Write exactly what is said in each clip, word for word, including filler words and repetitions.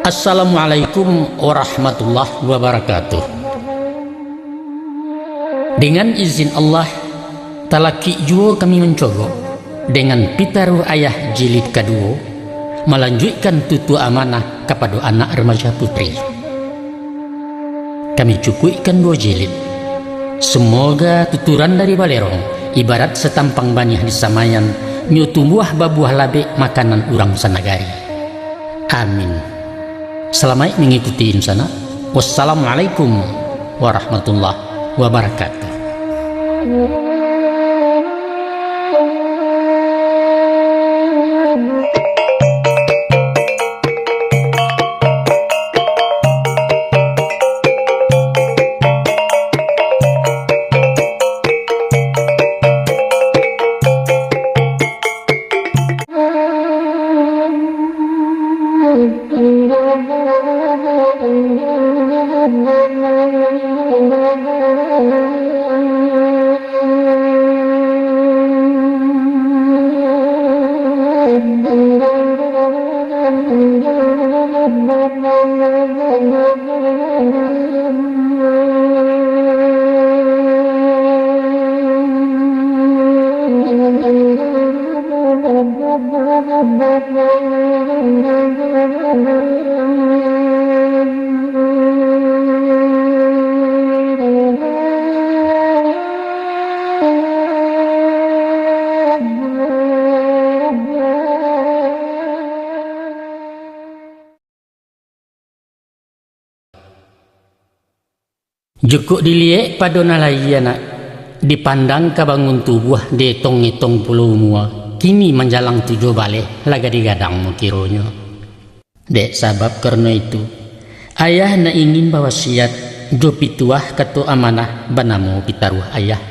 Assalamualaikum warahmatullahi wabarakatuh. Dengan izin Allah, talakik juo kami mancogok dengan Pitaruah Ayah jilid kaduo, malanjuikkan tutur amanah kapado anak remaja putri. Kami cukuikkan duo jilid. Semoga tuturan dari balerong, ibarat satampang baniah di samaian, nyo tumbuah babuah labek makanan urang sanagari. Amin. Salamaik mangikuti, dunsanak. Wassalamualaikum warahmatullahi wabarakatuh. Jikok diliek pado nan lahia nak, dipandang ka bangun tubuah, dietong-etong pulo umua, kini manjalang tujuah baleh, lah gadih gadang mah kironyo. Dek sabab karano itu, ayah nak ingin bawasiat jo pituah kato amanah banamo Pitaruah Ayah.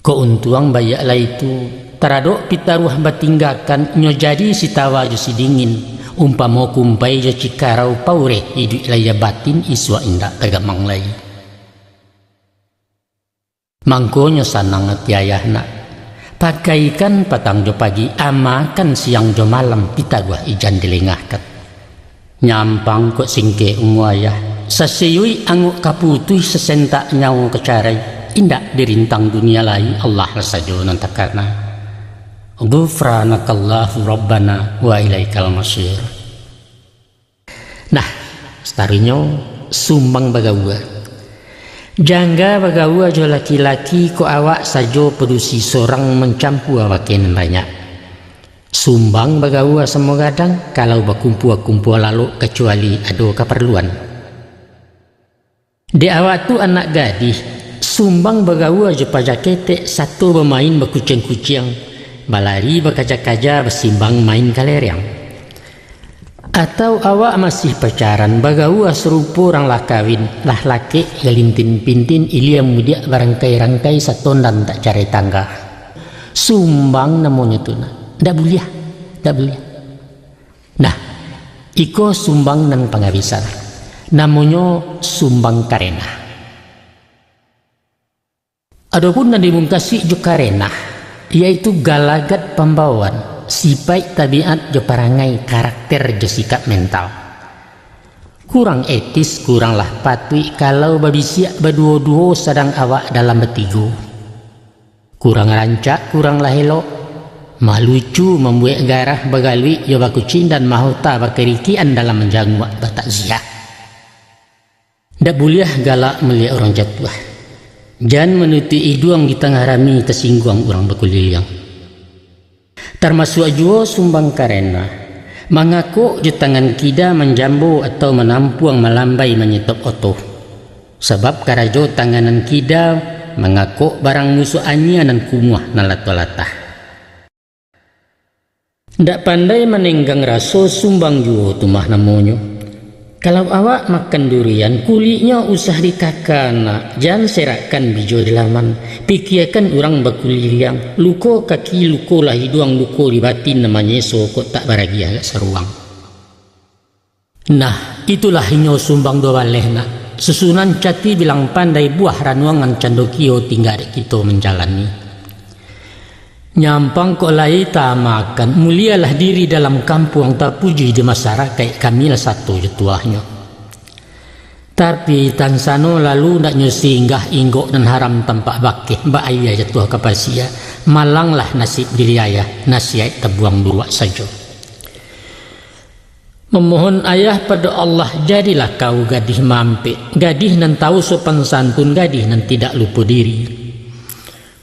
Kok untuang baiak lai tu, taradok Pitaruah batinggakan nyo jadi sitawa jo sidingin, umpamo kumpai jo cikarau, paureh iduik lahia batin, isuak indak tagamang lai. Mangkonyo sanang ati ayah nak, pakaikan patang jo pagi, amakan siang jo malam, Pitaruah ijan dilengahkan. Nyampang kok singkek umua ayah, sasiyuik angok ka putuih, sasentak nyawo ka carai, indak dirintang dunia lai, Allah lah sajo nan takana. Ghufranakallahumma Rabbana wa ilaikal masir. Nah, sataruihnyo sumbang bagaua. Jangga bagaua jo laki-laki, kok awak sajo padusi sorang, mancampua bakeh nan banyak. Sumbang bagaua samo gadang, kalau bakumpua-kumpua lalok, kacuali ado kaparluan. Dek awak tu anak gadih, sumbang bagaua jo paja ketek, sato bamain bakuciang-kuciang, balari bakaja-kaja, basimbang main kalereang. Atau awak masih pacaran, bagaua sarupo urang lah kawin, lah lakek galintin-pintin, ilia mudiak barangkai-rangkai, satondan tak carai tangga. Sumbang namonyo tu nak. Ndak buliah, ndak buliah. Nah, iko sumbang nan pangabisan. Namonyo sumbang karenah. Adopun nan dimungkasuik jo karenah, yaitu galagat pambawaan, sipaik tabiat jo parangai, karakter jo sikap mental. Kurang etis, kurang lah patuik kalau babisiak baduo-duo sadang awak dalam batigo. Kurang rancak, kurang lah elok. Malucu, mambuek garah, bagaluik jo bakucindan, mahota bakarikian dalam manjanguak batakziah. Ndak buliah galak maliek urang jatuah. Jan manutuik iduang di tangah rami, tasingguang urang bakuliliang. Tarmasuak juo sumbang karenah, mangakok jo tangan kida manjambo atau manampuang, malambai manyetop oto. Sabab karajo tangan nan kida mangakok barang musuak anyia nan kumuah nan lato latah. Ndak pandai manenggang raso, sumbang juo tu mah namonyo. Kalau awak makan durian, kuliknyo usah dikaka nak, jan serakkan bijo di laman. Pikiakan urang bakuliliang, luko kaki, luko lah iduang, luko di batin, nan manyeso kok tak baragiah agak saruang. Nah, itulah inyo sumbang duo baleh nak, Susunan cati bilang pandai, buah ranuangan candokio, tingga dek kito manjalani. Nyampang kok lai taamakan, mulialah diri dalam kampuang, tapuji di masarakaik, kamilah sato jo tuahnyo. Tapi tansano lalu ndak nyo singgah, inggok nan haram tampak bakeh, bak aia jatuah ka pasia, malanglah nasib diri ayah, nasiaik tabuang buruak sajo. Mamohon ayah pado Allah, jadilah kau gadih mampek, gadih nan tahu sopan santun, gadih nan tidak lupo diri.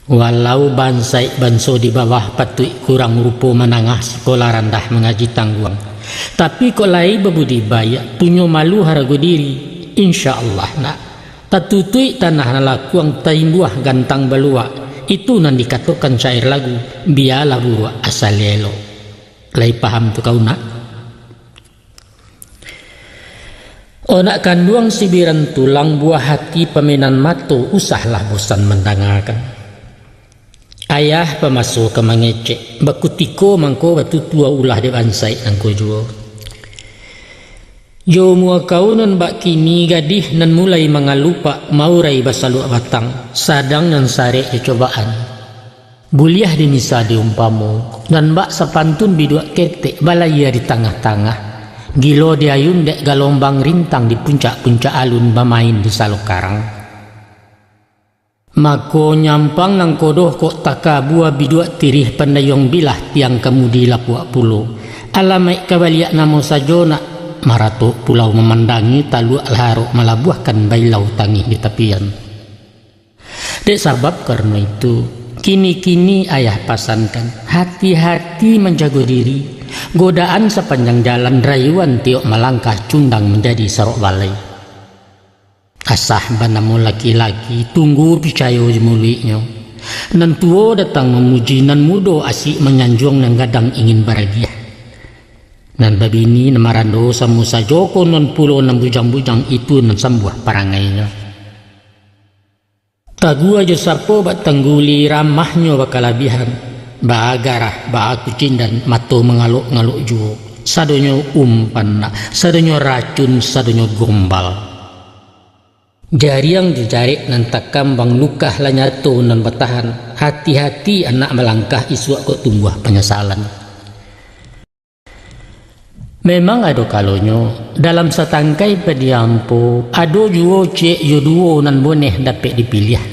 Walau bansaik banso di bawah, patuik kurang rupo manangah, sikola randah mangaji tangguang. Tapi kok lai babudi baiak, punyo malu harago diri. Insya Allah nak, tatutuik tanah nan lakuang, taimbuah gantang baluak, itu nan dikatokan syair lagu, bialah buruak asal elok. Lai paham tu kau nak? Onak kanduang sibiran tulang, buah hati pamainan mato, usahlah bosan mandangakan. Ayah pamaso ka mangecek, bakutiko mangko batutua, ulah dek bansaik nangko juo. Jo umua kau nan bak kini, gadih nan mulai mangalupak, maurai basaluak batang, sadang nan sarek jo cobaan. Buliah dimisa diumpamo, nan bak sapantun biduak ketek, balayia di tangah-tangah, gilo diayun dek galombang, rintang di puncak-puncak alun, bamain di salo karang. Mako nyampang nangko doh kok takabua, biduak tirih pandayuang, bilah tiang kamudi lapuak pulo. Alamaik ka baliak namo sajo nak, maratok pulau mamandangi, taluak lah arok malabuahkan, bailau tangih di tapian. Dek sabab karano itu, kini-kini ayah pasankan, hati-hati manjago diri, godaan sapanjang jalan, rayuan tiok malangkah, cundang manjadi sarok balai. Asah banamo laki-laki, tunggu picayo jo muluiknyo. Nan tuo datang mamuji, nan mudo asik manyanjuang, nan gadang ingin baragiah. Nan babini nan marando samo sajo, konon pulo nan bujang-bujang, itu nan sambuah parangainyo. Tagua jo sapo bak tangguli, ramahnyo bakalabiahan, baa garah, baa kucindan, mato mangalok-ngalok juo, sadonyo umpan nak, sadonyo racun, sadonyo gombal. Jariang jo jarek nan takambang, lukah lah nyato nan batahan, hati-hati anak malangkah, isuak kok tumbuah panyasalan. Memang ado kalonyo, dalam satangkai padiampo, ado juo ciek jo duo nan boneh dapek dipiliah.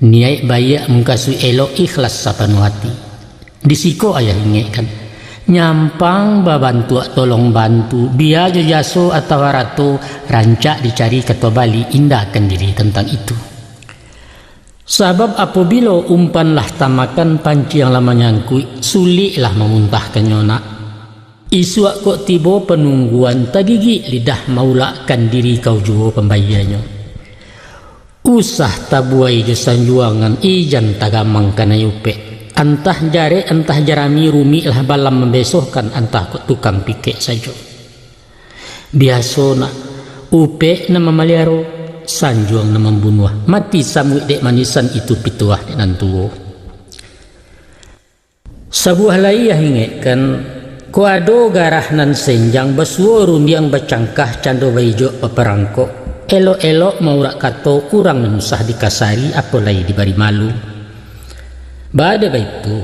Niaik baiak mukasuik elok, ikhlas sapanuah ati. Di siko ayah ingekkan, nyampang babantuak tolong bantu, bia jo jaso atau arato, rancak dicari kato bali, indakan diri tantang itu. Sabab apobilo umpan lah tamakan, panciang lah manyangkuik, suliklah mamuntahkannyo nak. Isuak kok tibo panungguan, tagigik lidah maulakkan, diri kau juo pambayianyo. Usah tabuai jo sanjuangan, ijan tagamang kanai upek. Antah jarek, antah jarami, rumiklah balam mambesohkan, antah kok tukang pikek sajo. Biaso nak, upek nan mamaliaro, sanjuang nan mambunuah, mati samuik dek manisan, itu pituah dek nan tuo. Sabuah lai ayah ingekkan, kok ado garah nan senjang, basuo rundiang bacangkah, cando baijok baparangkok, elok-elok maurak kato, urang nan usah dikasari, apo lai dibari malu. Baa dek baitu,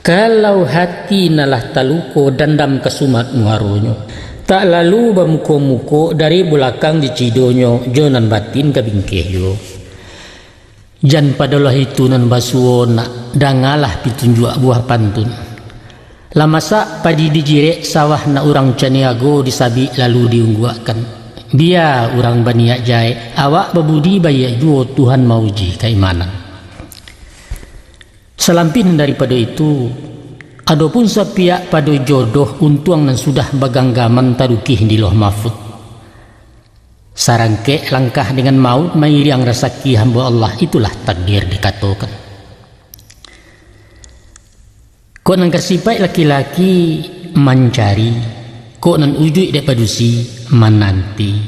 kalau hati nan lah taluko, dandam ka sumat muaronyo, tak lalu bamuko-muko, dari bulakang dicidonyo, jo nan batin ka bingkeh juo. Jan padolah itu nan basuo nak, dangalah pitunjuak buah pantun. Lah masak padi dijirek, sawah nak urang caniago, disabik lalu diungguakkan. Bia urang baniaik jahek, awak babudi baiak juo, Tuhan mauji kaimanan. Salampih nan daripado itu, adopun sapiak pado jodoh, untuang nan sudah baganggaman, tarukih di Lauh Mahfud. Sarangkek langkah dengan maut, mairiang rasaki hamba Allah, itulah takdir dikatokan. Kok nan ka sipaik laki-laki mancari, kok nan ujuik dek padusi mananti.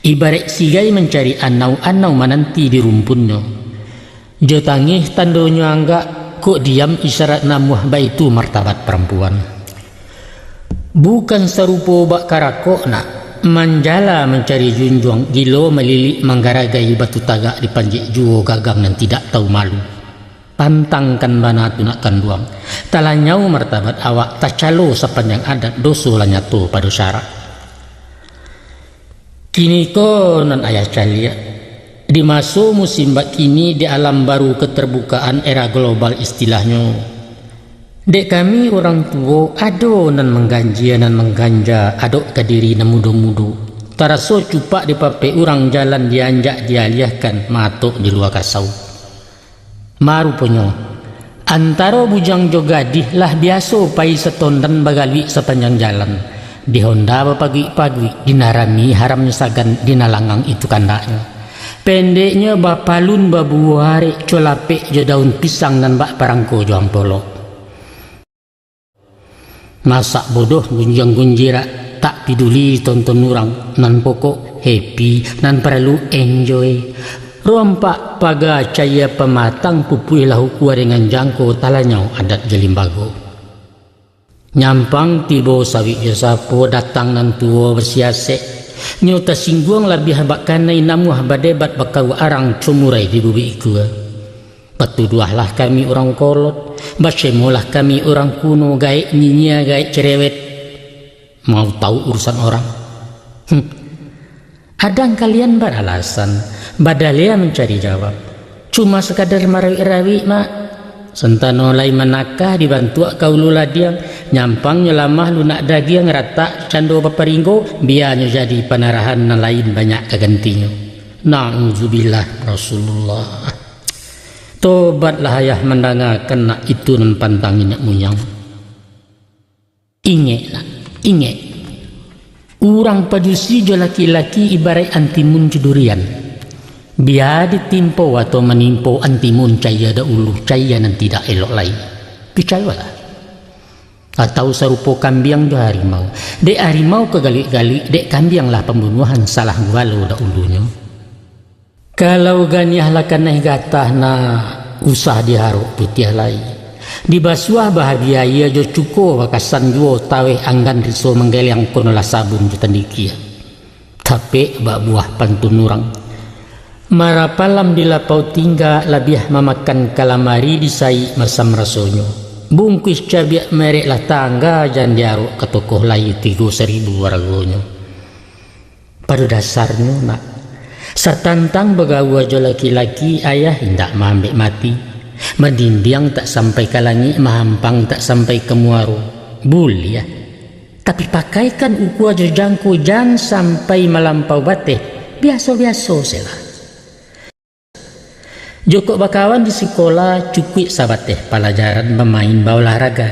Ibaraik sigai mancari anau, anau mananti di rumpunnyo. Jo tangih tandonyo anggak, kok diam isyarat namuah, baitu martabat parampuan. Bukan sarupo bak karakok nak, Manjala mancari junjuang, gilo malilik manggaragai, batu tagak dipanjek juo, gagang nan tidak tahu malu. Pantangkan bana tu nak kanduang, talanyau martabat awak, tacalo sapanjang adat, doso lah nyato pado syarak. Kini ko nan ayah caliak, di maso musim bak kini, di alam baru keterbukaan era global istilahnyo, dek kami urang tuo, ado nan mangganjia, nan mangganja, adok ka diri nan mudo-mudo. Taraso cupak dipapek urang, jalan dianjak dialiahkan, matok di lua kasau. Maruponyo, antaro bujang jo gadih lah biaso pai satondan, bagaluik sapanjang jalan. Di honda bapaguik-paguik, di nan rami haramnyo sagan, di nan langang itu kandaknyo. Pendeknyo, bapalun babuah arek, colapek jo daun pisang, nan bak parangko jo ampolok. Masak bodoh gunjiang gunjirak, tak piduli tonton urang, nan pokok happy, nan paralu enjoy. Rompak paga cayia pamatang, pupuih lah ukua dengan jangko, talanyau adat jo limbago. Nyampang tibo sawik jo sapo, datang nan tuo basiasek. Nyo tasingguang labiah bak kanai, namuah badebat bakaruak arang, comurai di bubik ikua. Batuduahlah kami urang kolot, basemolah kami urang kuno, gaek nyinyia, gaek cerewet. Mau tahu urusan orang? Hmm. Adang kalian baralasan, badaleh mancari jawab. Cuma sakadar marawik-rawik, Mak. Santano lai manakah dibantuak ka ulu ladiang, nyampang nyo lamah lunak dagiang, ratak cando baparinggo, bia nyo jadi panarahan, nan lain banyak ka gantinyo. Na'udzubillah, Rasulullah. Tobatlah ayah mandangakan nak itu nan pantang niniak muyang. Ingek nak, ingek. Urang padusi jo laki-laki ibaraik antimun jo durian. Bia ditimpo atau manimpo antimun, cayia dahulu, cayia nan tidak elok lai. Picayolah. Atau sarupo kambiang jo harimau. Dek harimau ka galuik-galuik, dek kambiang lah pambunuahan, salah gualo dahulunyo. Kalau ganiah lah kanai gatah nak, usah diharok putiah lai. Dibasuah bahabiah aia jo cuko, bakasan juo taweh anggan riso manggeliang, konolah sabun jo tandikia. Tapek bak buah pantun urang. Marapalam di lapau tingga, labiah mamakan kalamari, disaik masam rasonyo. Bungkuih cabiak merek lah tangga, jan diarok ka toko lai, tigo saribu aragonyo. Pado dasarnyo, nak, satantang bagaua jo laki-laki, ayah indak maambek mati. Mandimbiang tak sampai ka langik, mahampang tak sampai ka muaro. Buliah. Tapi, pakaikan ukua jo jangko, jan sampai malampau bateh. Biaso-biaso se lah. Jokok bakawan di sikola, cukuik sabateh palajaran, bamain, baolahraga.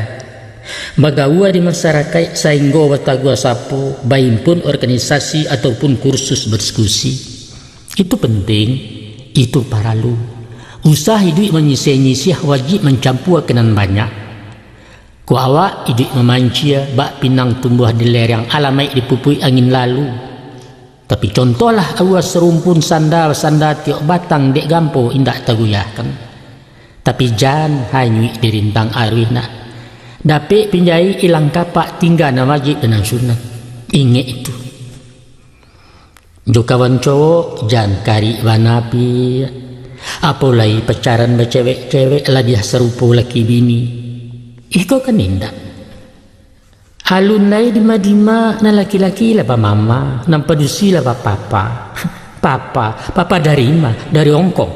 Bagaua di masarakaik, sainggo batagua sapo, baimpun organisasi ataupun kursus badiskusi. Itu penting, itu paralu. Usah iduik manyisiah-nyisiah, wajib mancampua ka nan banyak. Kok awak iduik mamancia, bak pinang tumbuah di lereng, alamaik dipupuik angin lalu. Tapi contohlah aua sarumpun, sanda basanda tiok batang, dek gampo indak tagoyahkan. Tapi jan hanyuik dirintang aruih nak. Dapek pinjaik ilang kapak, tingga nan wajib jo nan sunat. Ingek itu. Jo kawan cowok jan karik bana piak. Apo lai pacaran bacewek-cewek, labiah sarupo laki bini. Iko kan indak. Alun lai dima-dima, nan laki-laki lah bamama, nan padusi lah bapapa. Papa, papa dari ma? Dari Hongkong.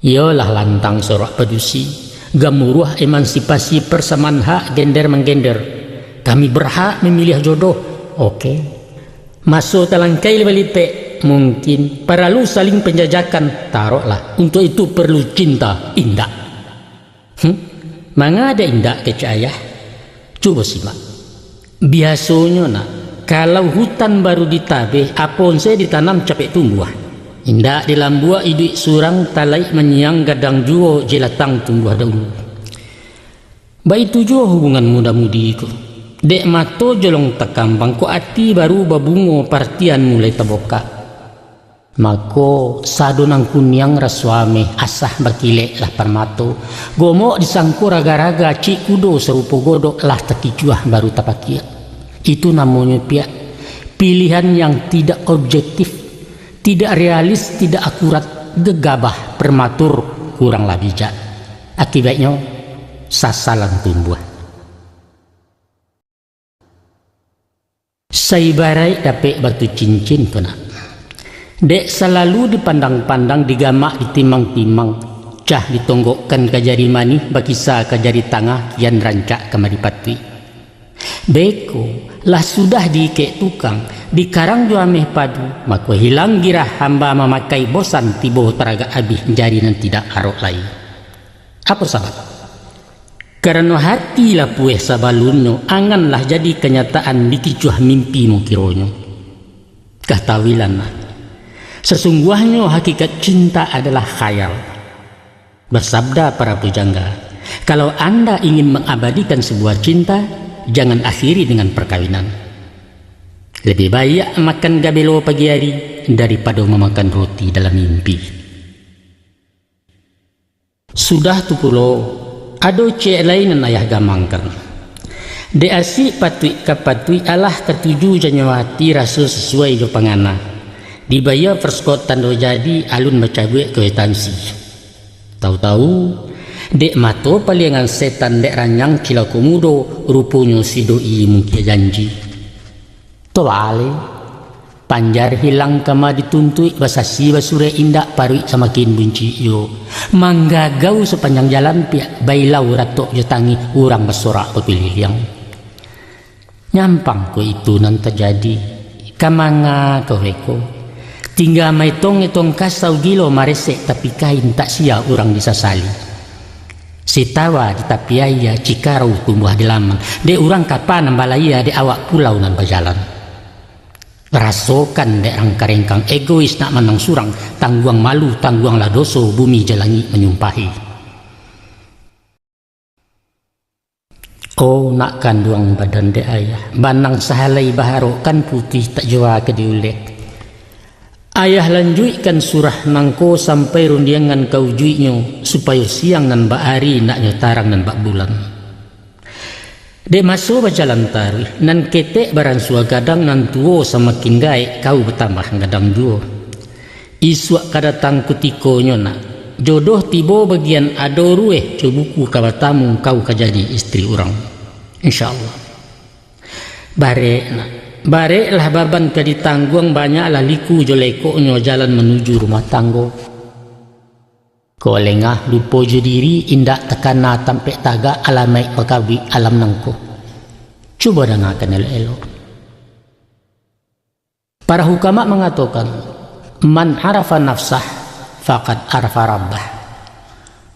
Iyolah lantang sorak padusi, gamuruah emansipasi, parsamaan hak gender manggender. Kami berhak memilih jodoh. Oke. Maso talangkai lipek-lipek, mungkin paralu saling penjajakan, taroklah. Untuk itu perlu cinta, indak. Hmm? Manga dek indak kecek ayah? Cubo simak. Biasonyo nak, kalau hutan baru ditabeh, apo se ditanam capek tumbuah. Indak dilambuak iduik surang, talaik manyiang gadang juo, jelatang tumbuah dahulu. Baitu juo hubungan muda-mudi ko. Dek mato jolong takambang, kok ati baru babungo, partian mulai tabokak. Mako, sado nan kuniang raso ameh, asah bakilek lah parmato. Gomok disangko raga-raga, cik kudo sarupo godok, lah takicuah baru tapakiak. Itu namonyo piak. Pilihan yang tidak objektif, tidak realis, tidak akurat, gegabah, prematur, kuranglah bijak. Akibatnyo, sasalan tumbuah. Saibaraik dapek batu cincin ko, nak. Dek salalu dipandang-pandang, digamak, ditimang-timang, cah ditonggokkan ka jari manih, bakisa ka jari tangah, kian rancak ka mari patuik. Beko, lah sudah diikek tukang, dikarang jo ameh padu, mako hilang girah hamba mamakai, bosan tibo taragak abih, jari nan tidak arok lai. Apo sabab? Karano hati lah pueh sabalunnyo, angan lah jadi kanyataan, dikicuah mimpi mukironyo. Katahuilah, nak, sasungguahnyo hakikat cinta adalah khayal. Basabda para pujangga, kalau anda ingin mengabadikan sebuah cinta, jangan akhiri dengan perkawinan. Lebih baiak makan gabelo pagi ari daripado mamakan roti dalam mimpi. Sudah tu pulo, ado ciek lai nan ayah gamangkan. Dek asik patuik ka patuik, alah katuju janyo ati, raso sasuai jo pangana. Dibayia perskot tando jadi, alun bacabuik kwitansi. Tahu-tahu, dek mato paliangan setan, dek ranyang cilako mudo, ruponyo si doi mungkia janji. Tobali, panjar hilang kama dituntuik, basasi basurek indak, paruik samakin buncik juo. Manggagau sapanjang jalan piak, bailau ratok jo tangih, urang basorak bakuliliang. Nyampang ko itu nan tajadi, ka manga ko beko? Tingga maetong-etong kasau, gilo maresek tapi kain, tak sia urang disasali. Sitawa di tapi aia, cikarau tumbuah di laman, dek urang kapa nan balayia, dek awak pulau nan bajalan. Rasokan dek rangka-rengkang, egois nak manang surang, tangguang malu, tangguanglah doso, bumi jo langik manyumpahi. Oh, nak kanduang badan dek ayah, banang sahalai baharok, kan putuih tak jua ka diulek. Ayah lanjuikkan surah nangko sampai rundiangan ka ujuiknyo, supayo siang nan bak ari, naknyo tarang nan bak bulan. Dek maso bajalan taruih, nan ketek baransua gadang, nan tuo samakin gaek, kau batambah gadang juo. Isuak ka datang kutikonyo, nak. Jodoh tibo bagian ado rueh, jo buku ka batamu, kau ka jadi istri urang. Insya Allah. Barek, nak. Bareklah baban ka ditangguang, banyaklah liku jo lekoknyo jalan manuju rumah tanggo. Kok lengah lupo jo diri, indak takana tampek tagak, alamaik pakabuik alam nangko. Cubo dangakan elok-elok. Para hukama mangatokan, "Man arafa nafsah, faqad arafa rabbah."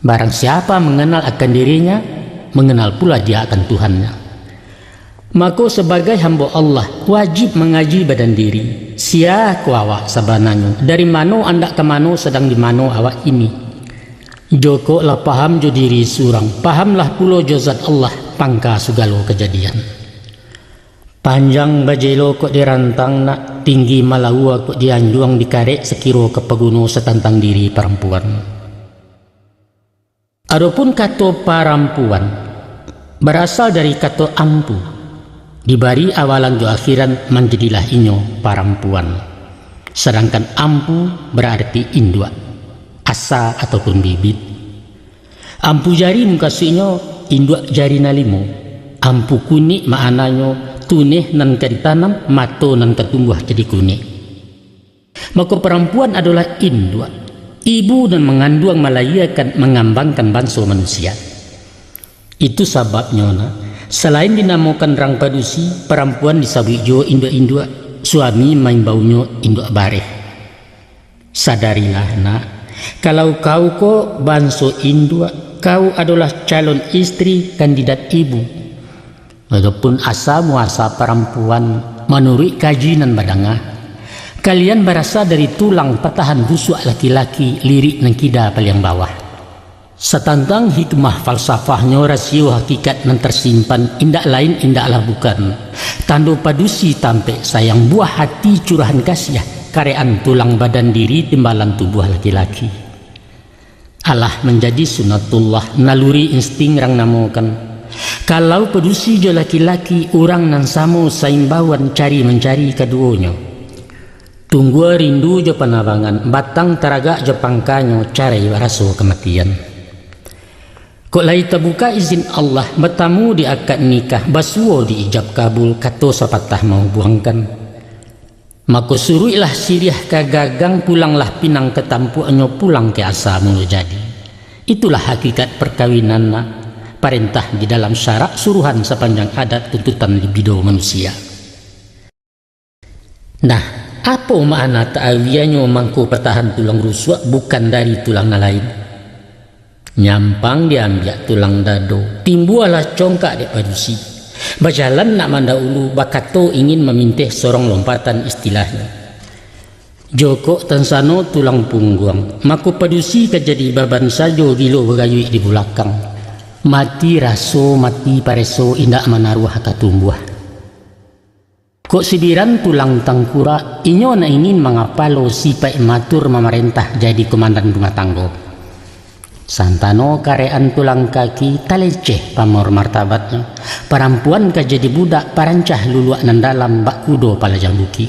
Barang siapa mengenal akan dirinya, mengenal pula dia akan Tuhannya. Mako, sabagai hambo Allah, wajib mangaji badan diri. Sia ko awak sabananyo? Dari mano andak ka mano, sadang di mano awak kini? Jokok lah paham jo diri surang, pahamlah pulo jo zat Allah, pangka sugalo kajadian. Panjang bajelo kok dirantang, nak, tinggi malaua kok dianjuang, dikarek sakiro ka paguno satantang diri parampuan. Adopun kato parampuan, barasal dari kato ampu, dibari awalan jo akhiran, manjadilah inyo parampuan. Sadangkan ampu bararti induak, asa ataupun bibit. Ampu jari mukasuiknyo induak jari nan limo. Ampu kunik ma'ananyo tuneh nan ka ditanam, mato nan ka tumbuah jadi kunik. Mako, parampuan adolah induak, ibu nan manganduang, malayiakan, mangambangkan banso manusia. Itu sababnyo, nak, salain dinamokan rang padusi, parampuan disabuik juo induak-induak, suami maimbaunyo induak bareh. Sadarilah, nak, kalau kau ko banso induak, kau adolah calon istri, kandidat ibu. Adopun asa muasa parampuan, manuruik kaji nan badanga, kalian barasa dari tulang patahan busuak laki-laki, lirik nan kida paliang bawah. Satantang hikmah falsafahnyo, rasio hakikat nan tarsimpan, indak lain, indaklah bukan, tando padusi tampek sayang, buah hati curahan kasiah, karekan tulang badan diri, timbalan tubuah laki-laki. Alah manjadi sunatullah, naluri insting rang namokan. Kalau padusi jo laki-laki, urang nan samo saimbauan cari mancari kaduonyo. Tunggua rindu jo panabangan, batang taragak jo pangkanyo, carai baraso kamatian. Kok lai tabuka izin Allah, batamu di akad nikah, basuo di ijab kabul, kato sapatah maubuangkan. Mako suruiklah siriah ka gagang, pulanglah pinang ka tampuaknyo, pulang ka asa mulo jadi. Itulah hakikat parkawinan, nak. Parentah di dalam syarak, suruhan sapanjang adat, tuntutan libido manusia. Nah, apo makna ta'awianyo mangko patahan tulang rusuak bukan dari tulang nan lain? Nyampang diambiak tulang dado, timbualah congkak dek padusi. Bajalan nak mandaulu, bakato ingin maminteh sorong lompatan istilahnyo. Jokok tansano tulang pungguang, mako padusi ka jadi baban sajo, gilo bagayuik di bulakang. Mati raso, mati pareso, indak manaruah ka tumbuah. Kok sibiran tulang tangkurak, inyo nak ingin mangapalo, sipaik matur mamarentah, jadi komandan rumah tanggo. Santano karekan tulang kaki, taleceh pamor martabatnyo. Parampuan ka jadi budak, parancah luluak nan dalam, bak kudo palajang bukik.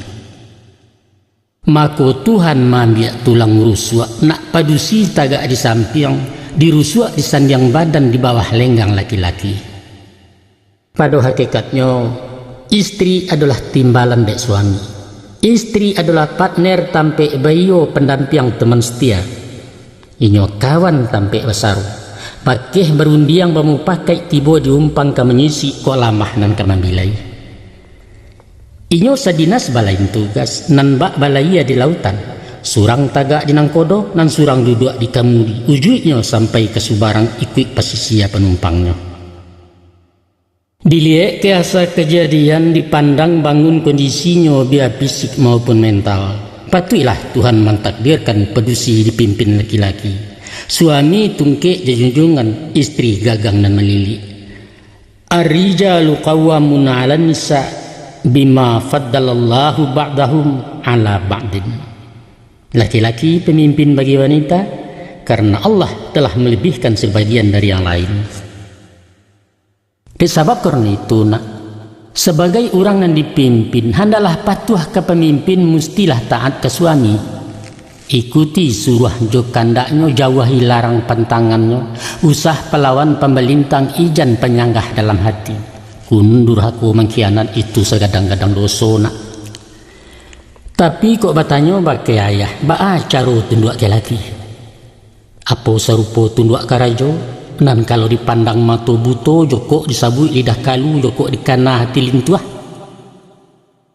Mako Tuhan maambiak tulang rusuak, nak padusi tagak di sampiang, dirusuak disandiang badan di bawah lenggang laki-laki. Pado hakikatnyo, istri adolah timbalan dek suami. Istri adolah partner tampek baiyo, pandampiang teman setia. Inyo kawan tampek basaru. Bakeh barundiang bamupakaik, tibo di umpang ka manyisik, kok lamah nan ka mambilai. Inyo sadinas balain tugas, nan bak balayia di lautan. Surang tagak di nangkodo, nan surang duduak di kamudi. Ujuiknyo sampai ka subarang, ikuik pasisia panumpangnyo. Diliek ka asa kajadian, dipandang bangun kondisinyo, bia fisik maupun mental. Patuiklah Tuhan mantakdirkan padusi dipimpin laki-laki. Suami tungkek jo junjungan, istri gagang nan malilik. Ar-rijalu qawwamuna 'alan nisa bima faddalallahu ba'dahum 'ala ba'din. Laki-laki pamimpin bagi wanita, karena Allah telah malebihkan sabagian dari yang lain. Dek sabab karano itu, nak, sabagai urang nan dipimpin, handaklah patuah ka pamimpin, mustilah taat ka suami. Ikuti suruah jo kandaknyo, jauahi larang pantangannyo, usah palawan pambalintang, ijan panyanggah dalam hati. Kunun durhako mangkhianat, itu sagadang-gadang doso, nak. Tapi kok batanyo bakeh ayah, baa caro tunduak ka laki? Apo sarupo tunduak karajo, nan kalau dipandang mato buto, jokok disabuik lidah kalu, jokok dikana hati lintuah?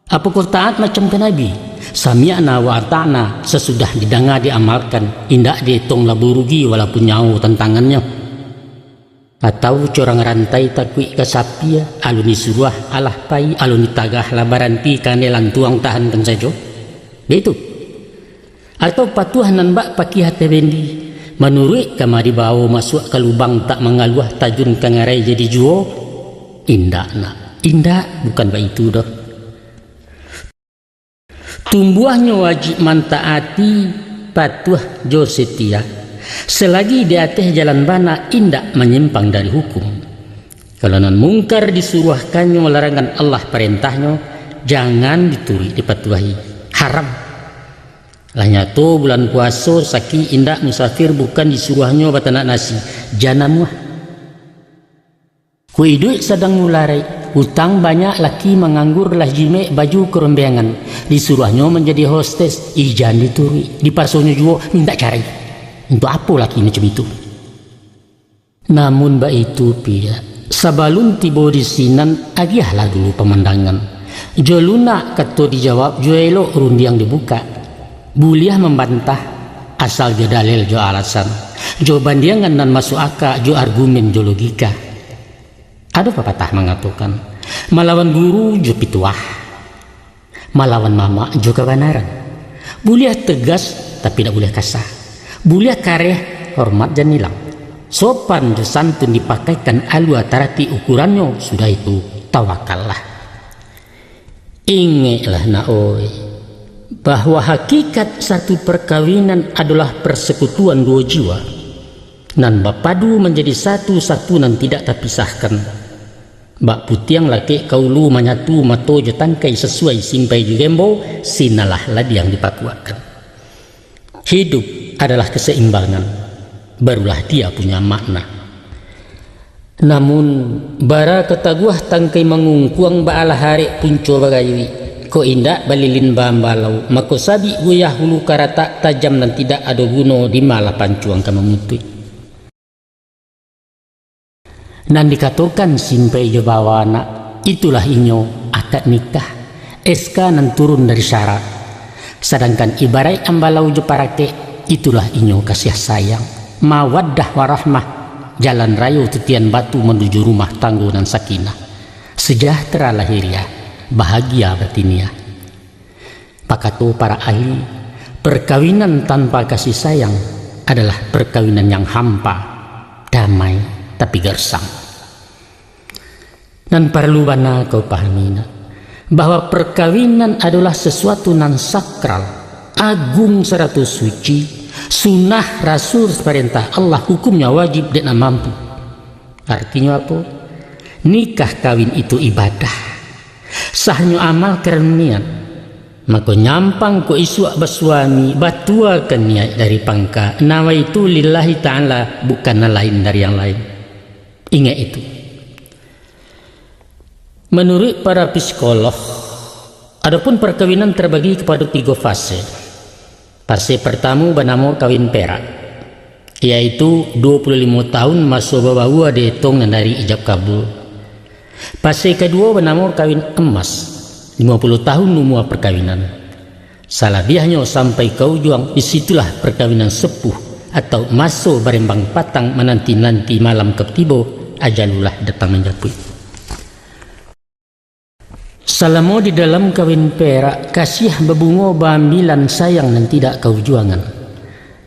Apokoh taat macam ka Nabi, sami'na wa ata'na, sasudah didanga diamalkan, indak dietong labu rugi walaupun nyawo tantangannyo? Atau corang rantai takuik ka sapia, alun disuruah alah pai, alun ditagah lah baranti, kanai lantuang tahankan sajo? Baitu. Atau patuah nan bak pakiah ateh bendi, manuruik kama dibawo, masuak ka lubang tak mangaluah, tajun ka ngarai jadi juo? Indak, nak. Indak, bukan baitu doh. Tumbuahnyo wajib mantaati, patuah jo setia. Selagi di ateh jalan bana, indak manyimpang dari hukum. Kalau nan mungkar disuruahkannyo, larangan Allah parentahnyo, jangan dituruik dipatuahi. Haram. Lah nyato bulan puaso, sakik indak musafir, bukan disuruahnyo batanak nasi, jan namuah. Kok iduik sadang mularai, utang banyak, laki manganggur, lah jimek baju karombengan, disuruahnyo manjadi hostes, ijan dituruik, dipasonyo juo mintak carai. Untuak apo laki macam itu? Namun baitu piya, sabalun tibo di sinan, agiahlah dulu pamandangan. Jo lunak kato dijawab, jo elok rundiang dibukak. Buliah mambantah, asal jo dalil jo alasan, jo bandiangan nan masuak aka, jo argumen jo logika. Ado papatah mangatokan, malawan guru jo pituah, malawan mamak jo kabanaran. Buliah tegas, tapi dak buliah kasa. Buliah kareh, hormat jan ilang. Sopan jo santun dipakaikan, alua taratik ukurannyo, sudah itu, tawakallah. Ingeklah, nak oi, bahwa hakikat satu parkawinan adolah parsekutuan duo jiwa, nan bapadu manjadi satu, satu nan tidak tapisahkan. Bak putiang lakek kaulu manyatu mato jo tangkai sasuai simpai jo gembo, sinalah ladiang dipakuakkan. Hidup adalah keseimbangan, barulah dia punya makna. Namun, bara kataguah tangkai mangungkuang baalah arek punco bagayuik, kok indak balilin baambalau, mako sabik guyah ulu karatak tajam nan tidak ado guno di malah pancuang ka mamutuik. Nan dikatokan simpai jo bawa anak, itulah inyo akad nikah, S K nan turun dari syarak. Sadangkan ibaraik ambalau jo parakek, itulah inyo kasiah sayang, mawaddah warahmah, jalan rayo titian batu manuju rumah tanggo nan sakinah, sejahtera lahiriah, bahagia batiniah. Bakato para ahli, perkawinan tanpa kasih sayang adalah perkawinan yang hampa, damai, tapi gersang. Nan paralu bana kau pahami nak, bahwa perkawinan adolah sasuatu nan sakral, agung sarato suci, sunah rasul parentah Allah, hukumnya wajib dek nan mampu. Artinyo apo? Nikah kawin itu ibadah. Sahnyo amal karano niat. Mako nyampang kok isuak basuami, batuakan niat dari pangka, nawaitu lillahi ta'ala, bukan nan lain dari yang lain. Ingat itu. Manuruik para psikolog, adopun parkawinan tabagi kapado tigo fase. Fase partamo banamo kawin perak, yaitu duo puluah limo tahun maso babaua dietong nan dari ijab kabul. Fase kaduo banamo kawin emas, limo puluah tahun umua parkawinan. Salabiahnyo sampai ka ujuang, di situlah parkawinan sepuh, atau maso barembang patang mananti-nanti malam ka tibo, ajalulah datang manjapuik. Salamo di dalam kawin perak, kasiah babungo baambilan, sayang nan tidak kaujuangan.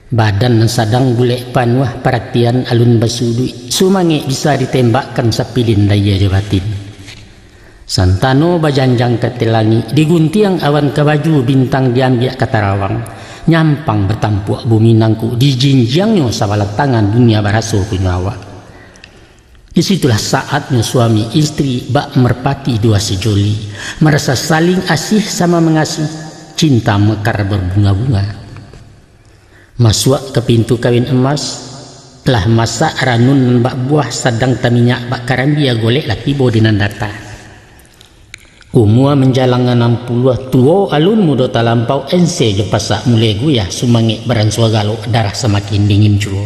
Badan nan sadang bulek panuah, paratian alun basuduik, sumangek bisa ditembakkan sapilin lahia jo batin. Santano bajanjang ka langik, diguntiang awan ka baju, bintang diambiak ka tarawang, nyampang batampuak bumi nangko, dijinjiangnyo sabalah tangan, dunia baraso punyo awak. Di situlah saatnyo suami istri bak merpati duo sijoli, marasa saling asih sama mangasiah, cinta mekar berbunga-bunga. Masuak ka pintu kawin emas, lah masak ranun nan bak buah, sadang taminyak bak karambia, golek lah tibo di nan data. Umua manjalang anam puluah, tuo alun mudo talampau, ense jo pasak mulai guyah, sumangek baransua galok, darah samakin dingin juo.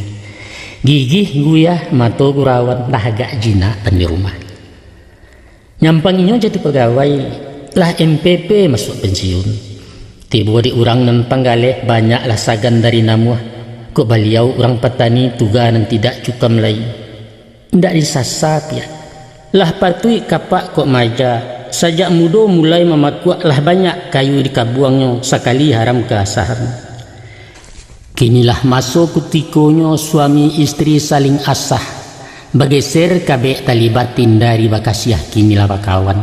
Gigih guyah, mato gurawan, lah agak jinak tan di rumah. Nyampang inyo jadi pagawai, lah M P P masuak pensiun. Tibo di urang nan panggaleh, banyaklah sagan dari namuah. Kok baliau urang patani, tuga nan tidak cukam lai. Indak disasa piak. Lah patuik kapak kok maja, sajak mudo mulai mamakuak, lah banyak kayu dikabuangnyo, sakali haram kaasahan. Kinilah maso kutikonyo suami istri saling asah, bageser kabek tali batin dari bakasiah, kinilah bakawan.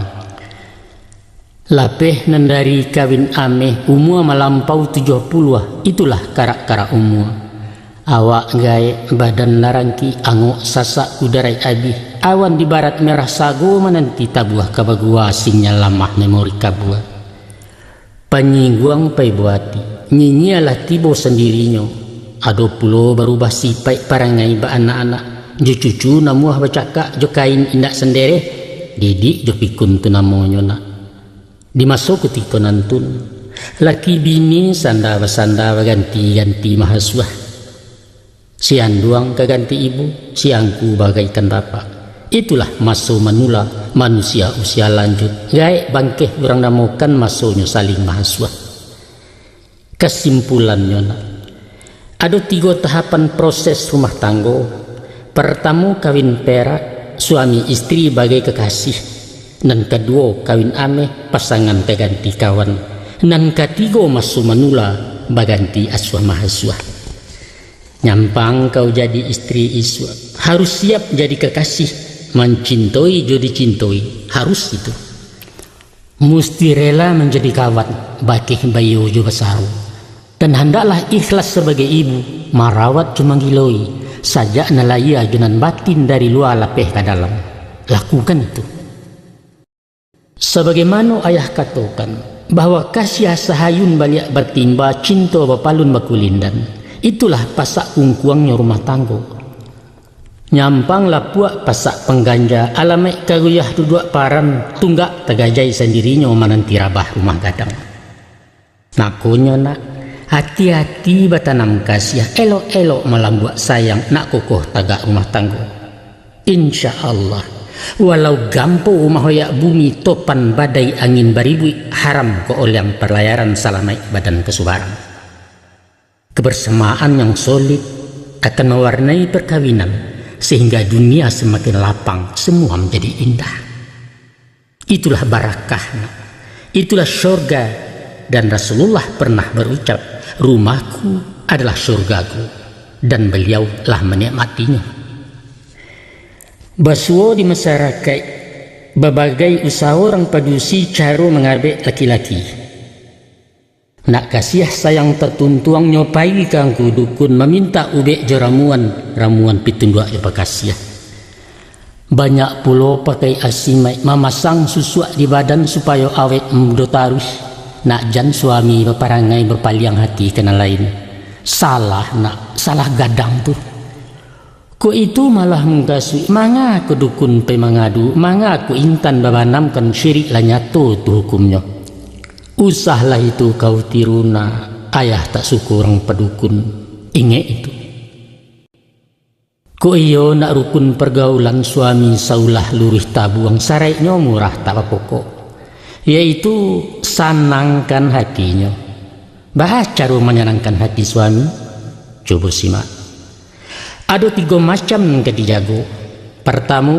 Lapeh nan dari kawin ameh, umua malampau tujuah puluah, itulah karak-karak umua. Awak gaek, badan larangki, angok sasak, udarai abih, awan di barat merah sago mananti, tabuah ka bagua, sinyal lamah, memori kabua. Panyingguang pai buati, nyinyia lah tibo sandirinyo. Ado pulo barubah sipaik parangai baanak-anak, jo cucu namuah bacakak, jo kain indak sandereh, didik jo pikun tu namonyo nak. Di maso kutiko nantun, laki bini sanda basanda baganti-ganti mahasuah. Si anduang ka ganti ibu, si angku bagaikan bapak. Itulah maso manula manusia usia lanjut, gaek bangkeh urang namokan masonyo saling mahasuah. Kasimpulannyo nak, ado tigo tahapan proses rumah tanggo. Partamo kawin perak, suami istri bagai kakasih. Nan kaduo kawin ameh, pasangan ka ganti kawan. Nan katigo maso manula, baganti asuah mahasuah. Nyampang kau jadi istri isuak, harus siap jadi kakasih, mancintoi jo dicintoi, harus itu. Musti rela manjadi kawan, bakeh baiyo jo basaro. Dan handaklah ikhlas sabagai ibu, marawat jo manggiloi, sajak nan lahia jo nan batin dari lua lapeh ka dalam. Lakukan itu. Sabagaimano ayah katokan, bahwa kasiah sahayun baliak batimba, cinto bapalun bakulindan, itulah pasak kungkuangnyo rumah tanggo. Nyampang lapuak pasak pangganja, alamaik karuyah duduak paran, tunggak tagajai sandirinyo mananti rabah rumah gadang. Makonyo, nak, ati-ati batanam kasiah, elok-elok malambuak sayang, nak kokoh tagak rumah tanggo. Insya Allah, walau gampo mahoyak bumi, topan badai angin baribuik, haram ka oliang palayaran, salamaik badan kasubaran. Kebersamaan yang solid akan mewarnai perkawinan, sehingga dunia semakin lapang, semua menjadi indah. Itulah barakah, nak. Itulah syurga. Dan Rasulullah pernah berucap, "Rumahku adalah syurgaku," dan beliau lah menikmatinya. Basuo di masyarakaik, babagai usaho urang padusi caro mangabek laki-laki. Nak kasiah sayang tatuntuang, nyo pai ka angku dukun, mamintak ubek jo ramuan, ramuan pitunduak jo pakasiah. Banyak pulo pakai asimaik, mamasang susuak di badan supayo awet mudo taruih. Nak jan suami baparangai bapaliang hati ka nan lain. Salah, nak, salah gadang tu. Kok itu malah mungkasuik, manga ka dukun pai mangadu, manga ka intan babanamkan, syirik lah nyato tu hukumnyo. Usahlah itu kau tiru, nak, ayah tak suko urang padukun. Ingek itu. Kok iyo nak rukun pergaulan suami saulah luruih tabuang, saraiknyo murah tak bapokok, yaitu sanangkan hatinyo. Baa caro manyanangkan hati suami? Cubo simak. Ado tigo macam nan ka dijago. Partamo,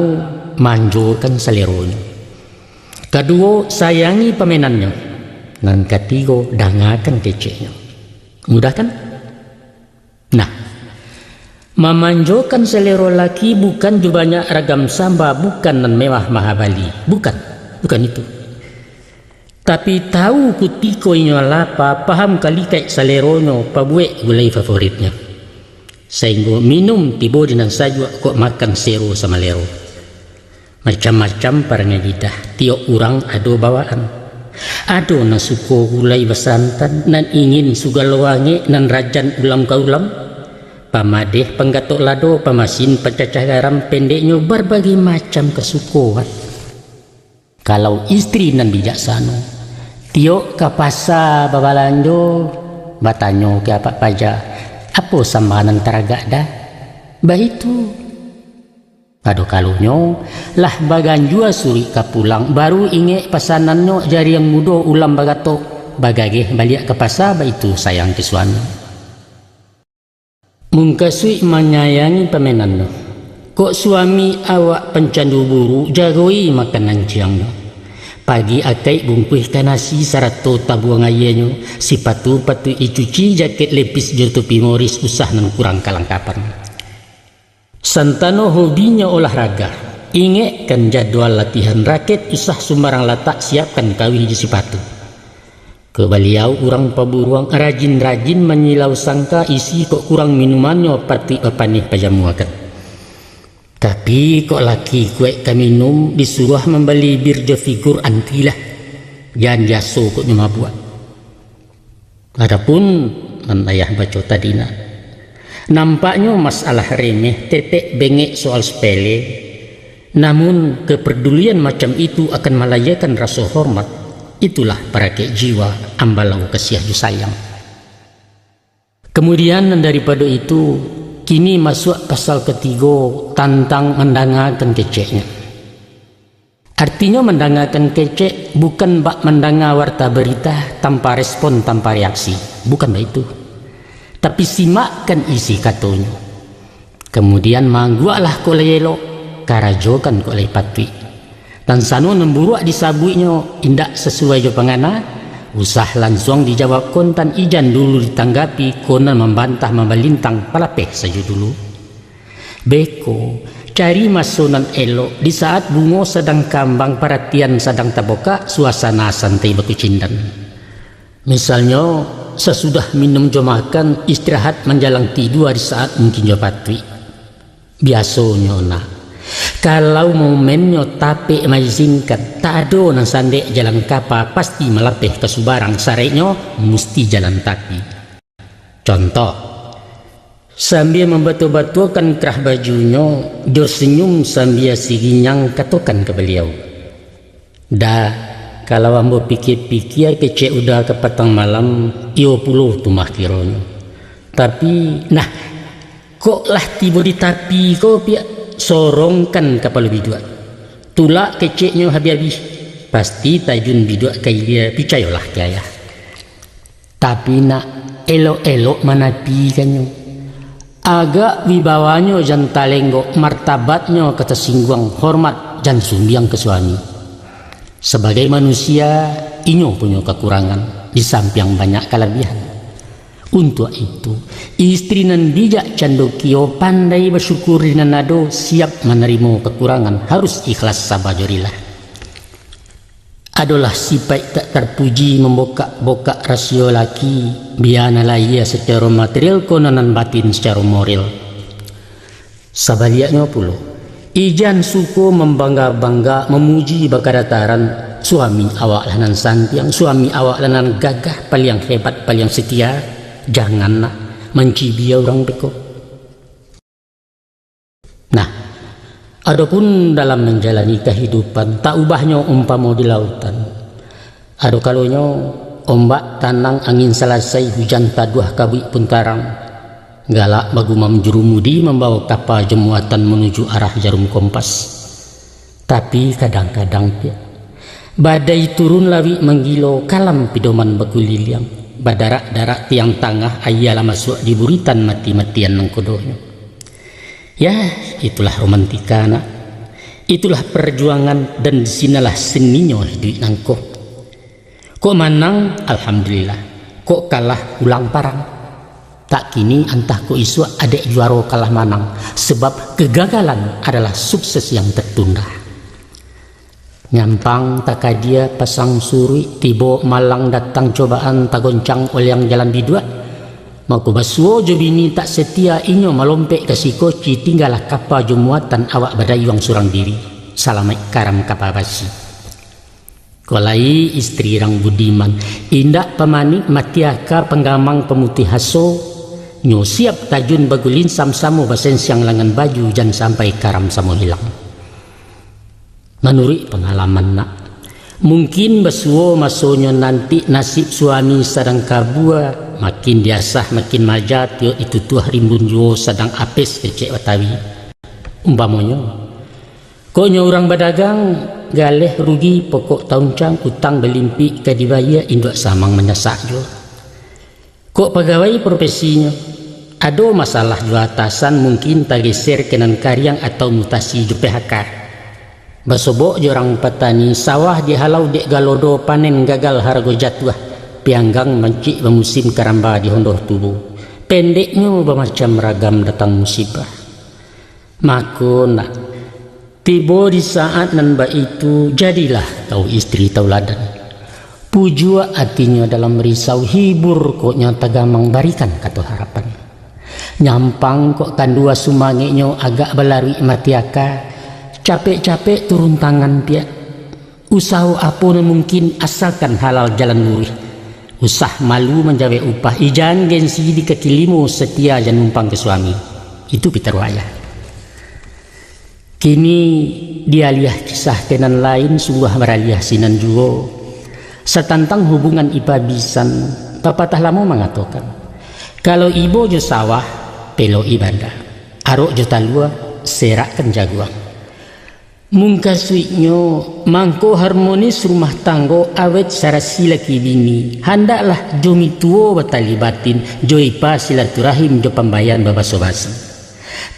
manjokan saleronyo. Kaduo, sayangi pamenannyo. Nan katigo, dangakan keceknyo. Mudah kan? Nah, mamanjokan salero laki bukan jo banyak ragam samba, bukan nan mewah mahabali. Bukan. Bukan itu. Tapi, tahu kutiko inyo lapa, paham kalikaik saleronyo, pabuek gulai favoritnyo. Sainggo minum tibo di nan sajuak, kok makan sero samalero. Macam-macam parangai lidah, tiok urang ado bawaan. Ado nan suko gulai basantan, nan ingin sugalo angek, nan rajan ulam ka ulam. Pamadeh panggatok lado, pamasin pancacah garam, pendeknyo, barbagai macam kasukoan. Kalau istri nan bijaksano, tiok ka pasa babalanjo, batanyo ka apak paja, "Apo samba nan taragak, Da?" Baitu. Ado kalonyo, lah baganjua suruik ka pulang, baru ingek pasanannyo, jariang mudo ulam bagatok, bagageh baliak ka pasa, baitu sayang ka suami. Mungkasuik manyayangi pamenannyo. Kok suami awak pancandu buru, jagoi makanan ciangnyo. Pagi akaik bungkuihkan nasi sarato tabuang aianyo, sipatu patuik dicuci, jakek lepis jo topi moris, usah nan kurang kalangkapan. Santano hobinyo olahraga, ingekkan jadwal latihan, raket usah sumbarang latak, siapkan kawih jo sipatu. Kok baliau urang paburuang, rajin-rajin manyilau sangka, isi kok kurang minumannyo, patuik bapaneh pajamuakan. Tapi, kok laki kuaik ka minum, disuruah mambali bir jo figur, antilah. Jan jaso kok nyo mabuak. Adapun nan ayah baco tadi, nak, nampaknyo masalah remeh, tetek bengek, soal sepele. Namun, kepedulian macam itu akan malayakan raso hormat. Itulah parakek jiwa, ambalau kasiah jo sayang. Kemudian, nan daripado itu, kini masuak pasal katigo, tantang mandangakan keceknyo. Artinyo mandangakan kecek bukan bak mandanga warta barita tanpa respon, tanpa reaksi. Bukan baitu. Tapi simakkan isi katonyo. Kamudian, maangguaklah kok lai elok, karajokan kok lai patuik. Nan sano nan buruak disabuiknyo indak sasuai jo pangana, usah lansuang dijawab kontan, ijan dulu ditanggapi, kok nan mambantah mambalintang, palapeh sajo dulu. Beko, cari maso nan elok, di saat bungo sadang kambang, paratian sadang tabokak, suasana santai bakucindan. Misalnyo, sasudah minum jo makan, istirahat manjalang tidua di saat mungkin jo patuik. Biasonyo, nak, Kalau momennyo tapek maizinkan, tak ado nan sandek jalan kapa, pasti malapeh ka subarang, saraiknyo musti jalan tapi. Contoh, sambia mambatua-batuakan kerah bajunyo, jo senyum sambia siginyang katokan ka baliau, "Da, kalau ambo pikia-pikia kecek Uda ka patang malam, iyo pulo tu mah kironyo. Tapi, nah, kok lah tibo di tapi ko, piak, sorongkan kapalo biduak. Tulak keceknyo habih-habih, pasti tajun biduak ka ilia, picayolah ka ayah." Tapi nak, elok-elok manapikannyo. Agak wibawanyo jan talenggok, martabatnyo ka tasingguang, hormat jan sumbiang ka suami. Sabagai manusia, inyo punyo kakurangan, di sampiang banyak kalabihan. Untuak itu, istri nan bijak cando kio, pandai basyukur di nan ado, siap manarimo kakurangan, harus ikhlas saba jo rilah. Adolah sipaik tak tarpuji, mambokak-bokak rasio laki, bia nan lahia sacaro material, ko nan batin sacaro moral. Sabaliaknyo pulo, ijan suko mambangga-bangga, mamuji bakadataran, suami awaklah nan santiang, suami awaklah nan gagah, paliang hebat, paliang setia, jangan nak mancibia urang beko. Nah, adopun dalam manjalani kahidupan, tak ubahnyo umpamo di lautan. Ado kalonyo, ombak tanang, angin salasai, hujan taduah, kabuik pun tarang. Galak bagumam jurumudi, mambawo kapa jo muatan manuju arah jarum kompas. Tapi kadang-kadang, piak, badai turun lawik manggilo, kalam pidoman bakuliliang, badarak-darak tiang tangah, aia lah masuak di buritan, mati-matian nangkodonyo. Yah, itulah romantika, nak. Itulah perjuangan, dan di sinalah seninyo hiduik nangko. Kok manang, alhamdulillah. Kok kalah, ulang parang. Tak kini, antah kok isuak, adek juaro kalah manang, sebab kegagalan adalah sukses yang tertunda. Nyampang takadia pasang suruik, tibo malang datang cobaan, tagoncang oliang jalan biduak. Mako basuo jo bini tak setia, inyo malompek ka sikoci, tinggalah kapa jo muatan, awak badayuang surang diri, salamaik karam kapa basi. Kok lai istri rang budiman, indak pamanik mati aka, panggamang pamutih aso, nyo siap tajun bagulinsam, samo basensiang langan baju, jan sampai karam samo hilang. Manuruik pangalaman nak, mungkin basuo masonyo nanti nasib suami sadang kabua, makin diasah makin maja, tiok ditutuah rimbun juo sadang apes kecek Batawi. Umpamonyo, kok nyo urang badagang, galeh rugi pokok tauncang, utang balimpik ka dibayia, induak samang manyasak juo. Kok pagawai profesinyo, ado masalah jo atasan, mungkin tageser ka nan kariang atau mutasi jo P H K. Basobok jo urang patani, sawah dihalau dek galodo, panen gagal harago jatuah, pianggang mancik bamusim, karamba di hondoh tubo. Pendeknyo, bamacam ragam datang musibah. Mako nak, tibo di saat nan baitu, jadilah kau istri tauladan. Pujuak atinyo dalam risau, hibur kok nyo tagamang, barikan kato harapan. Nyampang kok kandua sumangeknyo, agak balaruik mati aka, capek-capek turun tangan piak. Usaho apo nan mungkin, asalkan halal jalan luruih. Usah malu manjawek upah, ijan gengsi di kaki limo, setia jan numpang ka suami. Itu pitaruah ayah. Kini dialiah kisah ka nan lain, sungguah baraliah sinan juo. Satantang hubungan ipa bisan, papatah lamo mangatokan, kalau ibo jo sawah, peloki banda. Arok jo talua, serakkan jaguang. Mungkasuiknyo, mangko harmonis rumah tanggo, awet sarasi laki bini. Handaklah jo mintuo batali batin, jo ipa silaturahim, jo pambayan babaso basi.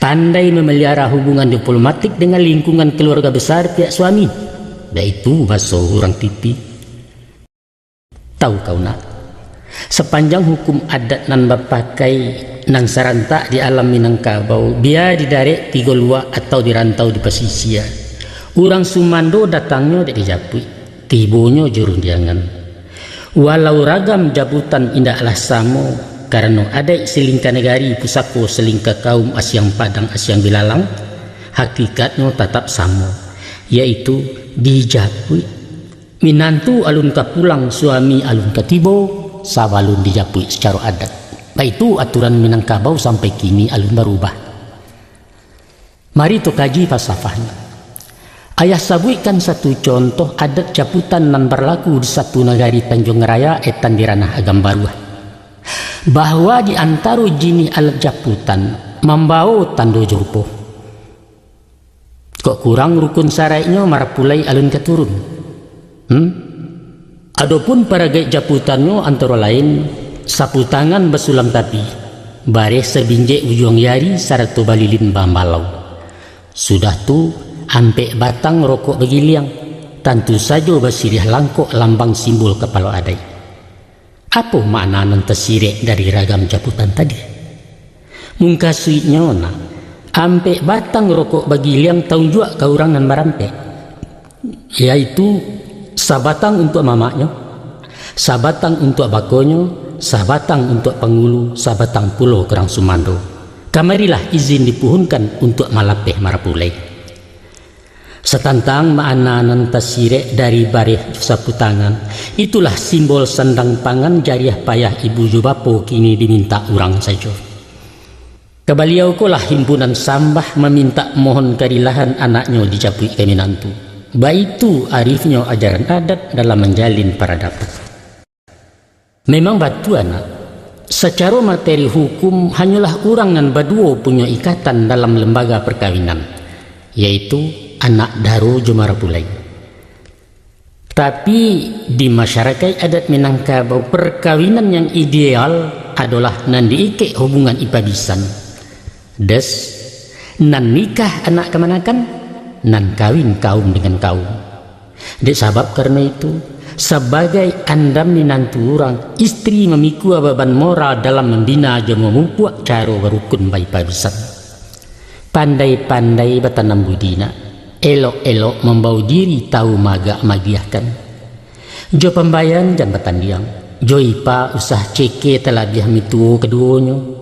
Pandai mamalihara hubungan diplomatik dengan lingkungan keluarga besar pihak suami. Baitu baso urang tipi. Tahu kau nak, sapanjang hukum adat nan bapakai nan sarantak di alam Minangkabau, bia di darek tigo luak atau di rantau di pasisia, urang sumando datangnyo dek di japuik, tibonyo jo rundiangan. Walau ragam jabutan indaklah samo, karano adaik salingka nagari, pusako salingka kaum, asiang padang, asiang bilalang, Hakikatnyo tatap samo, yaitu dijapuik. Minantu alun ka pulang, suami alun ka tibo, sabalun dijapuik sacaro adat. Baitu aturan Minangkabau sampai kini alun barubah. Mari tu kaji falsafahnyo. Ayah sabuikkan satu contoh adat japutan nan barlaku di satu nagari Tanjuang Raya, etan di Ranah Agam Baruah, bahwa di antaro jinih alat japutan mambawo tando jo rupo. Kok kurang rukun saraiknyo, marapulai alun ka turun. Hmm? Adopun paragaik japutannyo antaro lain, saputangan basulam tapi, bareh sabinjek ujuang jari, sarato balilin bambalau. Sudah tu, ampek batang rokok bagiliang, tantu sajo basiriah langkok lambang simbol kapalo adaik. Apo makna nan tasirek dari ragam japutan tadi? Mungkasuiknyo nak, ampek batang rokok bagiliang taunjuak ka urang nan barampek, yaitu sabatang untuak mamaknyo, sabatang untuak bakonyo, sabatang untuak pangulu, sabatang pulo ka urang sumando. Kamarilah izin dipuhunkan untuak malapeh marapulai. Satantang makna nan tasirek dari bareh saputangan, itulah simbol sandang pangan jariah payah ibu jo bapo kini dimintak urang sajo. Ka baliau ko lah himpunan sambah mamintak mohon karilahan anaknyo dijapuik ka minantu. Baitu arifnyo ajaran adat dalam manjalin paradaban. Memang batua nak, sacaro materi hukum hanyolah urang nan baduo punyo ikatan dalam lembaga parkawinan, yaitu anak daro jo marapulai. Tapi, di masyarakaik adat Minangkabau, parkawinan yang ideal adolah nan diikek hubungan ipabisan. Des, nan nikah anak kamanakan, nan kawin kaum dengan kaum. Dek sabab karano itu, sabagai andam minantu urang, istri mamikua baban moral dalam mambina jo mamupuak caro barukun baipabisan. Pandai-pandai batanam budi nak, elok-elok mambawo diri tawu maagak maagiahkan. Jo pambayan jan batandiang, jo ipa usah ceke talabiah mituwo kaduwonyo.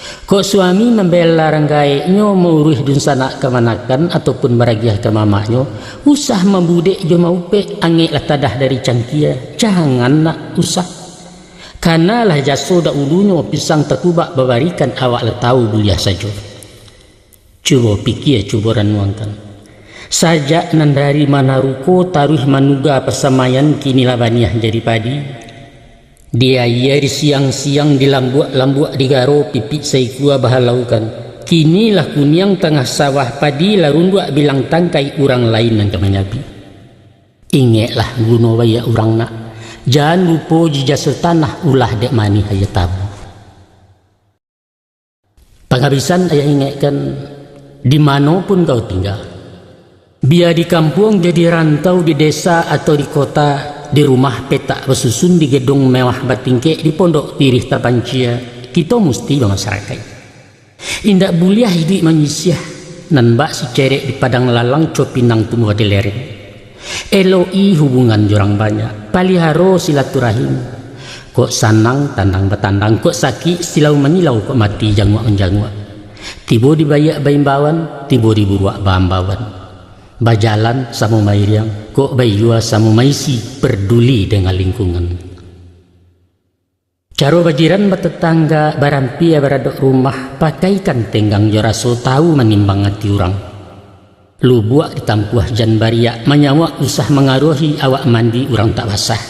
Kok suami mambela rang gaeknyo mauruih dunsanak kamanakan ataupun baragiah ka mamaknyo, usah mambudek jo maupek, angeklah tadah dari cangkia, jangan nak usah. Kanalah jaso dahulunyo pisang takubak babarikan, awak lah tawu buliah sajo. Cubo pikia, cubo ranuangkan. Sajak nan dari manaruko taruih manuga pasamaian, kini lah baniah jadi padi. Di aia di siang-siang, di lambuak-lambuak di garo, pipik saikua bahalaukan. Kini lah kuniang tangah sawah, padi lah runduak bilang tangkai, urang lain nan ka manyabi. Ingeklah guno baiak urang nak, jan lupo jo jaso tanah, ulah dek manih aia tabu. Pangabisan ayah ingekkan, di mano pun kau tingga. Bia di kampuang jo di rantau, di desa atau di kota, di rumah petak basusun, di gedung mewah batingkek, di pondok tirih tapancia, kito musti bamasarakaik. Indak buliah iduik manyisiah, nan bak sicerek di padang lalang, copinang tumbuah di lereng. Eloki hubungan jo urang banyak, paliharo silaturahim. Kok sanang, tandang batandang, kok sakik, silau manyilau, kok mati, janguak manjanguak. Tibo di baiak baimbauan, tibo di buruak baambauan. Bajalan samo mairiang, kok baiyua samo maisi, parduli dengan lingkungan. Caro bajiran batatangga, barampia baradok rumah, pakaikan tenggang jo raso, tawu manimbang ati urang. Lubuak ditampuah jan bariak, manyawak usah mangaruahi, awak mandi urang tak basah.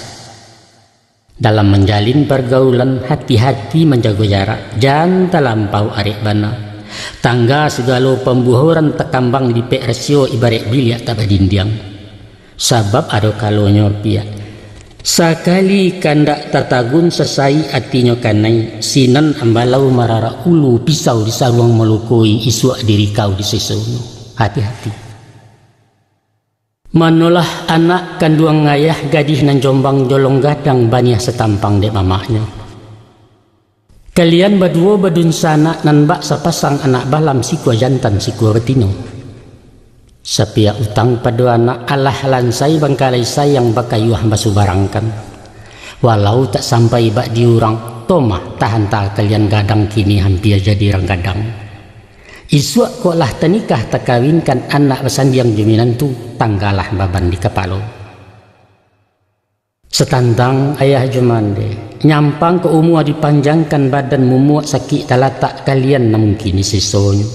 Dalam manjalin pargaulan, hati-hati manjago jarak, jan talampau arek bana. Tangga sagalo pambuhoran, takambang lipek rasio, ibaraik biliak tak badindiang. Sabab ado kalonyo piak, sakali kandak tatagun, sasai atinyo kanai, sinan ambalau mararak ulu, pisau di saruang malukoi, isuak dirikau di sesonyo. Hati-hati. Manolah anak kanduang ayah, gadih nan jombang jolong gadang, baniah satampang dek mamaknyo. Kalian baduo badunsanak, nan bak sapasang anak balam, sikua jantan sikua batino. Sapiak utang pado anak, alah lansai bangkalai sayang, bakayuah basubarangkan. Walau tak sampai bak di urang, tomah tahanta kalian gadang, kini hampia jadi rang gadang. Isuak kok lah tanikah takawinkan anak basandiang jo minantu, tanggalah baban di kapalo. Satantang ayah jo mande, nyampang kok umua dipanjangkan badan mumuak sakik talatak kalian nan mungkin sisonyo.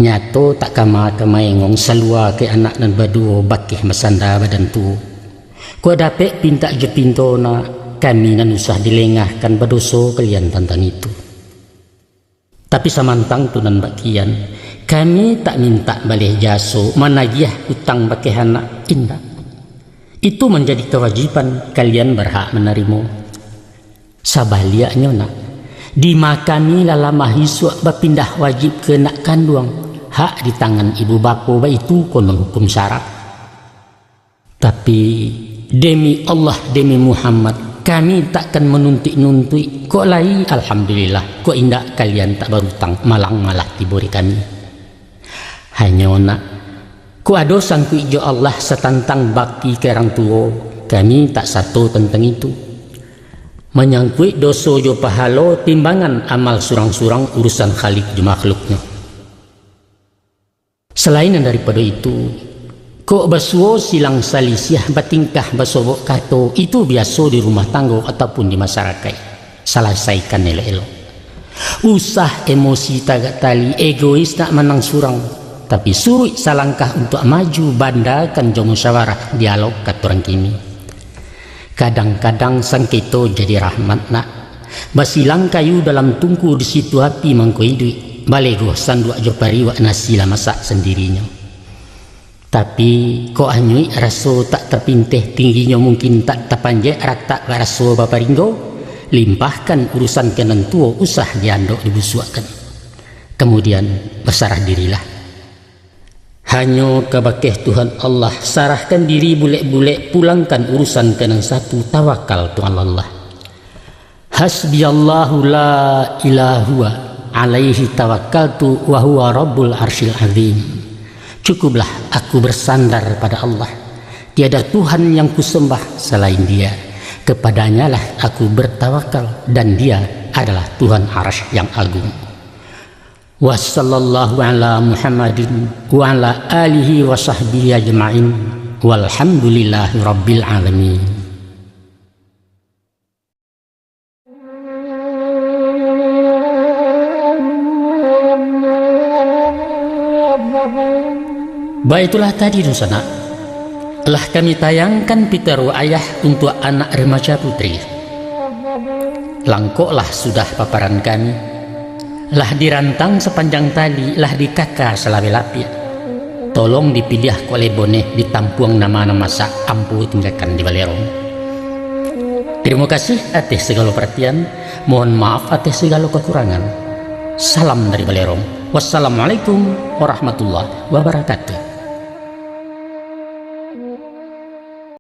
Nyato tak kama ka maengong salua ka anak nan baduo bakeh basanda badan tuo. Kok dapek pintak jo pinto nak, kami nan usah dilengahkan badoso kalian tantang itu. Tapi samantang tu nan bakian, kami tak mintak baleh jaso managiah utang bakeh anak, indak. Itu manjadi kawajiban kalian barhak manarimo. Sabaliaknyo nak, dima kami lah lamah isuak bapindah wajib ka nak kanduang, hak di tangan ibu bapo baitu konon hukum syara. Tapi, demi Allah, demi Muhammad, kami takkan manuntuik-nuntuik, kok lai, alhamdulillah, kok indak kalian tak barutang, malang malah tibo di kami. Hanyo nak, kok ado sangkuik jo Allah satantang bakti ka urang tuo, kami tak sato tantang itu. Manyangkuik doso jo pahalo, timbangan amal surang-surang, urusan Khalik jo makhluknyo. Salain nan daripado itu, kok basuo silang salisiah, batingkah basobok kato, itu biaso di rumah tanggo ataupun di masarakaik. Salasaikan elok-elok. Usah emosi tagak tali, egois nak manang surang, tapi suruik salangkah untuak maju, bandakan jo musyawarah, dialog kato urang kini. Kadang-kadang sangketo jadi rahmat nak. Basilang kayu dalam tungku, di situ api mangko iduik. Balegoh sanduak jo pariuak, nasi lah masak sandirinyo. Tapi, kok anyuik raso tak tapinteh, tingginyo mungkin tak tapanjek, ratak raso baparinggo, limpahkan urusan ka nan tuo, usah diandok dibusuakkan. Kamudian, basarah dirilah. Hanyo ka bakeh Tuhan Allah, sarahkan diri bulek-bulek, pulangkan urusan ka nan satu, tawakal tu alallah. Hasbiyallahu la ilaha huwa, alaihi tawakkaltu wa huwa rabbul arsyil azim. Cukuplah aku bersandar pada Allah. Tiada Tuhan yang kusembah selain Dia. Kepadanyalah aku bertawakal, dan Dia adalah Tuhan Arsy yang agung. Wa sallallahu ala Muhammadin wa ala alihi wa sahbihi ajma'in. Walhamdulillahi rabbil alamin. Baitulah tadi dunsanak, lah kami tayangkan pitaro ayah untuak anak remaja putri. Langkoklah sudah paparan kami. Lah dirantang sapanjang tali, lah dikaka salabeh lapiak. Tolong dipiliah kok lai boneh, ditampuang nama nan masak, ambo tinggakan di balerong. Tarimo kasih ateh sagalo paratian, mohon maaf ateh sagalo kakurangan. Salam dari balerong. Wassalamualaikum warahmatullahi wabarakatuh.